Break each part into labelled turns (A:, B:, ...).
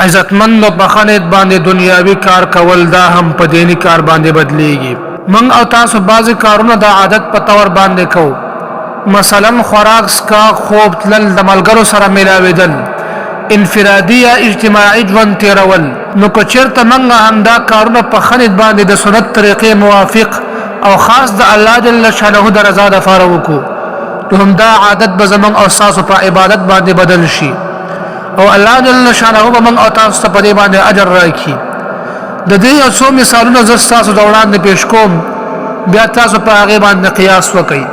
A: عزتمند په ښه نیت باندې دنیاوي کار کول دا هم په دیني کار باندې بدلیږي. موږ او تاسو بعضې کارونه د عادت په طور باندې کوو، مثلا خوراک، څښاک، خوب، تلل، د ملګرو سره ملاویدل، انفرادي یا اجتماعي ژوند تیرول، نو که چیرته موږ همدا کارونه په ښه نیت باندې د سنت طریقې موافق او خاص د الله جل شانه د رضا لپاره وکړو نو همدا عادت به زموږ او ستاسو په عبادت باندې بدل شي. او الله جل شانه به موږ او تاسو ته په دې باندې اجر راکړي. د دې یو څو مثالونه زه ستاسو د وړاندې پیش کوم، بیا تاسو په هغې باندې قیاس وکړئ.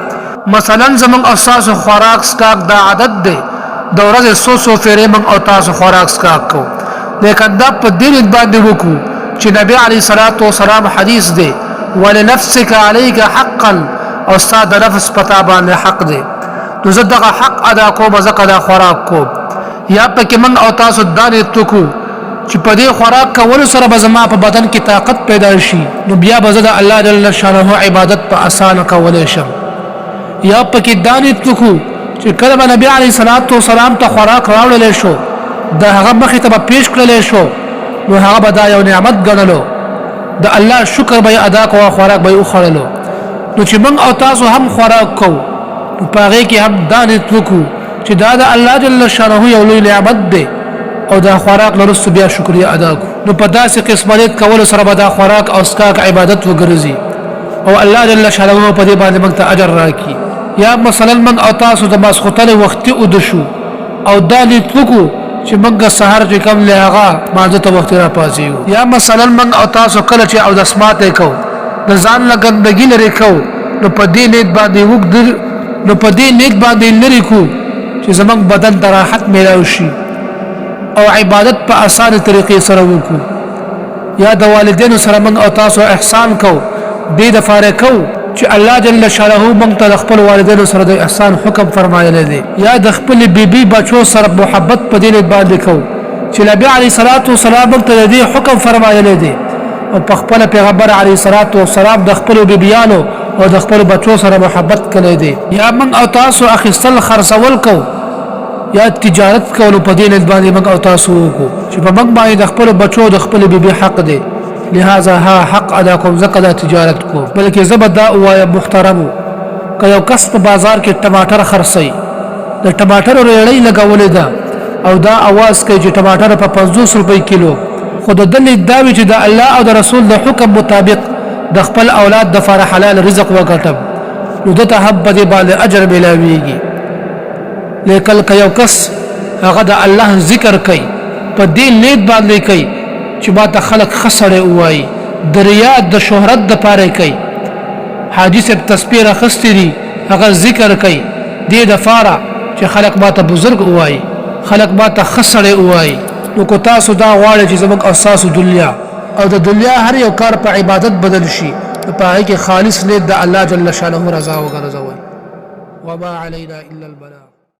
A: مثلا زموږ او ستاسو خوراک څښاک دا عادت دی، د ورځې څو څو فیرې موږ او تاسو خوراک څښاک کوو، لیکن دا په دې نیت باندې وکړو چې نبی علیه الصلاة والسلام حدیث دی، ولنفسک علیک حقا، او ستا د نفس په تا باندې حق دی، نو زه دغه حق ادا کوم ځکه دا خوراک کوم. یا پکې موږ او تاسو دا نیت وکړو چې په دې خوراک کولو سره به زما په بدن کې طاقت پیدا شي، نو بیا به زه د الله جل شانه عبادت په اسانه کولی شم. یا پکې دا نیت وکړو چې کله به نبی علیه الصلاة والسلام ته خوراک راوړلی شو، د هغه مخې ته به پیش کړلی شو، نو هغه به دا یو نعمت ګڼلو، د الله شکر به یې ادا کوه، خوراک به یې وخوړلو. نو چې موږ او تاسو هم خوراک کوو نو په هغې کې هم دا نیت وکړو چې دا د الله جل شانه یو لوی نعمت دی او دا خوراک له وروسته بیا شکریه ادا کړو. نو په داسې قسمه نیت کولو سره به دا خوراک او څښاک عبادت وګرځي او الله جل شانه په دې باندې موږ ته اجر راکړي. یا مثلا موږ او تاسو د ماسخوتنې وختي اوده شو او دا نیت وکړو چې موږ سهار چې کوم له هغه مانځه ته وختي راپاڅېږو. یا مثلا موږ او تاسو کله چې اودس ماتی کوو د ځان له ګندګي لرې کوو نو په دې نیت باندې وګد نو په دې نیت باندې لرې کو چې زموږ بدن ته راحت میلاو شي او عبادت په اسانه طریقې سره وکړو. یا د والدینو سره موږ او تاسو احسان کو، دې د فاره کو چې الله جل شانه موږ ته د خپل والدینو سره د احسان حکم فرمایلی دی. یا د خپل بیبي بچو سره محبت په دې نیت باندې کو چې نبی علیه الصلاة والسلام موږ ته د دې حکم فرمایلی دی او په خپل پیغمبر علیه الصلاة والسلام د خپل بیبیانو او د خپل بچو سره محبت کړی دی. یا موږ او تاسو اخیستل خرڅول کو یا تجارت کولو په دې نیت باندې موږ او تاسو وکړو چې په موږ باندې د خپل بچو د خپل بیبي حق دی، لہذا ها حق ادا کوم ځکه دا تجارت کوم. بلکې زه به دا ووایم محترمو، که یو کس په بازار کې ټماټر خرڅوي، د ټماټرو ریړۍ لګولې ده او دا اواز کوي چې ټماټر په 50 روپۍ کیلو، خو د ده نیت دا وي چې د الله او د رسول د حکم مطابق د خپل اولاد دپاره حلال رزق وګټم، نو ده ته هم په دې باندې اجر میلاویږي. لیکن که یو کس هغه د الله ذکر کوي په دې نیت باندې کوي چې ما ته خلک ښه سړی ووایي، د ریا د شهرت دپاره یې کوي، حاجي صاحب تسبیح راخیستې دي هغه ذکر کوي دې دپاره چې خلک ما ته بزرګ ووایي، خلک ما ته ښه سړی ووایي. نو که تاسو دا غواړئ چې زموږ او ستاسو دنیا او د دنیا هر یو کار په عبادت بدل شي، نو په هغې کې خالص نیت د الله جل شانه رضا وګرځوئ. وما علينا إلا البلاغ.